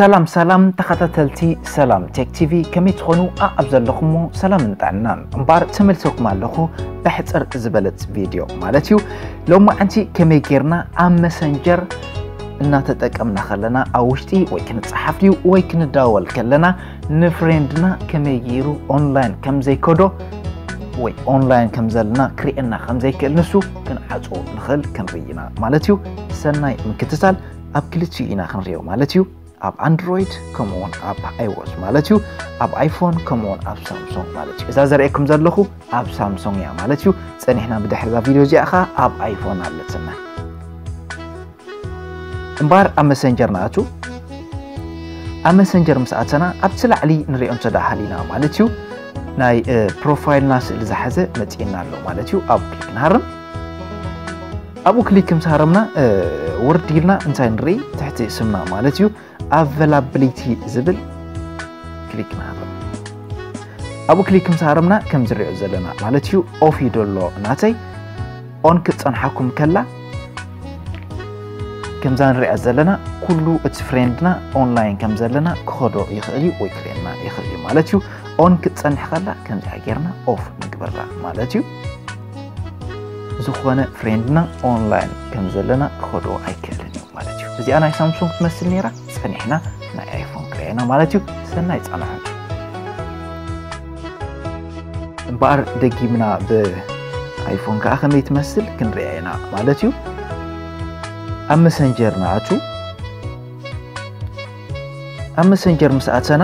ሰላም ሰላም ተኸታተልቲ ሰላም ቴክ ቲቪ፣ ከመይ ትኾኑ? ኣብ ዘለኹሞ ሰላምን ጥዕናን። እምበኣር ተመልሰኩም ኣለኹ ብሕጽር ዝበለት ቪድዮ ማለት እዩ። ሎማዓንቲ ከመይ ጌርና ኣብ መሰንጀር እናተጠቀምና ከለና ኣብ ውሽጢ ወይ ክንጸሓፍ ድዩ ወይ ክንዳወል ከለና ንፍሬንድና ከመይ ገይሩ ኦንላይን ከም ዘይከዶ ወይ ኦንላይን ከም ዘለና ክርእየና ከም ዘይክእል ንሱ ክንዓጾ ንኽእል ክንርኢ ኢና ማለት እዩ። ሰናይ ምክትታል። ኣብ ክልቲኡ ኢና ክንሪኦ ማለት እዩ። ኣብ ኣንድሮይድ ከምኡውን ኣብ ኣይወስ ማለት እዩ። ኣብ ኣይፎን ከምኡውን ኣብ ሳምሶንግ ማለት እዩ። እዛ ዘርእየኩም ዘለኹ ኣብ ሳምሶንግ እያ ማለት እዩ። ጸኒሕና ብድሕሪ እዛ ቪድዮ እዚኣ ኸኣ ኣብ ኣይፎን ኣለትና። እምበኣር ኣብ መሰንጀር ንኣቱ። ኣብ መሰንጀር ምስ ኣተና ኣብቲ ላዕሊ ንሪኦ እንተ ደኣ ሃሊና ማለት እዩ ናይ እ፣ ፕሮፋይልና ስእሊ ዝሓዘ መጺእና ኣሎ ማለት እዩ። ኣብ ክሊክ ንሃርም። ኣብኡ ክሊክ ምስ ሃረምና እ፣ ውርድ ኢልና እንታይ ንርኢ? ትሕቲ ስምና ማለት እዩ ኣቨላብሊቲ ዝብል ክሊክ ንሃርም። ኣብኡ ክሊክ ምስ ሃረምና ከም ዝሪኦ ዘለና ማለት እዩ ኦፍ እዩ ደሎ ናተይ። ኦን ክትጸንሓኩም ከላ ከምዛ ንሪኣ ዘለና ኩሉ እቲ ፍሬንድና ኦንላይን ከም ዘለና ክኸዶ ይኽእል እዩ ወይ ክርእየና ይኽእል እዩ ማለት እዩ። ኦን ክትጸንሕ ከላ ከምዚኣ ጌርና ኦፍ ንግበራ ማለት እዩ። ዝኾነ ፍሬንድና ኦንላይን ከም ዘለና ክኸዶ ኣይክእልን እዩ ማለት እዩ። እዚኣ ናይ ሳምሱንግ ትመስል ነይራ፣ ጸኒሕና ናይ ኣይፎን ክርእየና ማለት እዩ። ሰናይ ጻንሖት። እምበኣር ደጊምና ብኣይፎን ከኣ ከመይ ትመስል ክንሪኣ ኢና ማለት እዩ። ኣብ መሰንጀር ንኣቱ። ኣብ መሰንጀር ምስ ኣተና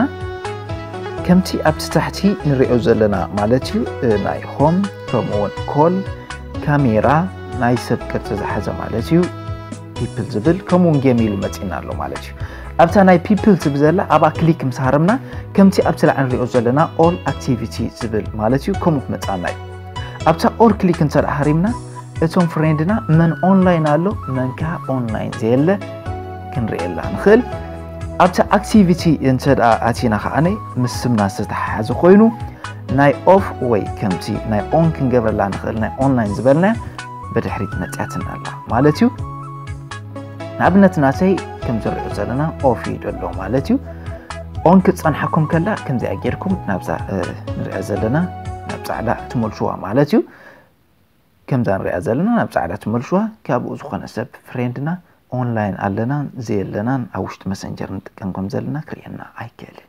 ከምቲ ኣብቲ ታሕቲ ንሪኦ ዘለና ማለት እዩ እ፣ ናይ ሆም ከምኡውን ኮል ካሜራ ናይ ሰብ ቅርጺ ዝሓዘ ማለት እዩ ፒፕል ዝብል ከምኡውን ጌም ኢሉ መጺና ኣሎ ማለት እዩ። ኣብታ ናይ ፒፕል ትብል ዘላ ኣብኣ ክሊክ ምስ ሃረምና ከምቲ ኣብቲ ላዕሊ ንሪኦ ዘለና ኦል ኣክቲቪቲ ዝብል ማለት እዩ ከምኡ ክመጻና እዩ። ኣብታ ኦል ክሊክ እንተ ደኣ ሃሪምና እቶም ፍሬንድና መን ኦንላይን ኣሎ መን ከኣ ኦንላይን ዘየለ ክንርእየላ ንኽእል። ኣብቲ ኣክቲቪቲ እንተ ደኣ ኣቲና ከዓነ ምስ ስምና ዝተተሓሓዘ ኮይኑ ናይ ኦፍ ወይ ከምቲ ናይ ኦን ክንገብረላ ንኽእል ናይ ኦንላይን ዝበልና ብድሕሪት መጽያትና ኣላ ማለት እዩ። ንኣብነት ናተይ ከም ዝሪኦ ዘለና ኦፍ እዩ ዘሎ ማለት እዩ። ኦን ክትጸንሓኩም ከላ ከምዚኣ ጌርኩም ናብዛ እ፣ ንሪኣ ዘለና ናብ ጻዕዳ ትመልስዋ ማለት እዩ። ከምዛ ንሪኣ ዘለና ናብ ጻዕዳ ትመልስዋ። ካብኡ ዝኾነ ሰብ ፍሬንድና ኦንላይን ኣለናን ዘየለናን ኣብ ውሽጢ መሰንጀር ንጥቀም ከም ዘለና ክርእየና ኣይክእልን።